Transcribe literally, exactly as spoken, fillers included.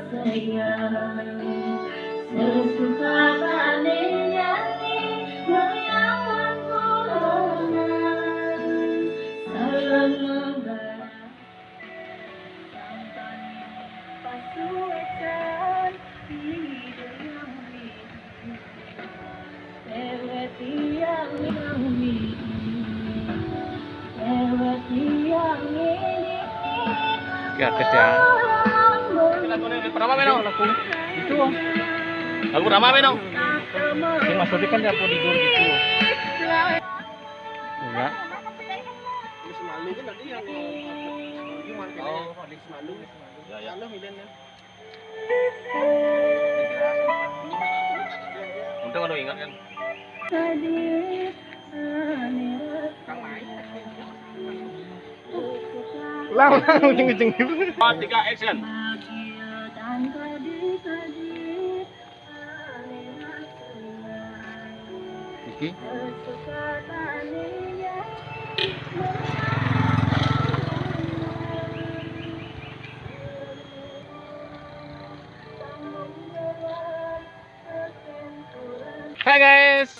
Sesuka nyanyi melawan corona. Salam membara. Pasuecan hidup yang Dewe tiang ini. Dewe tiang ini. Ya, Chris ya. Lagu pertama meno lagu. Itu. Lagu pertama meno. Yang maksudnya kan dia apa di dulu gitu. Enggak. Semalu kan tadi yang gimana? Oh, di Semalu. Ya, ya. Semalu Milen kan. Untung anu ingat kan. Lah, ujung-ujung itu. Empat, tiga, action. Iki. Hai guys,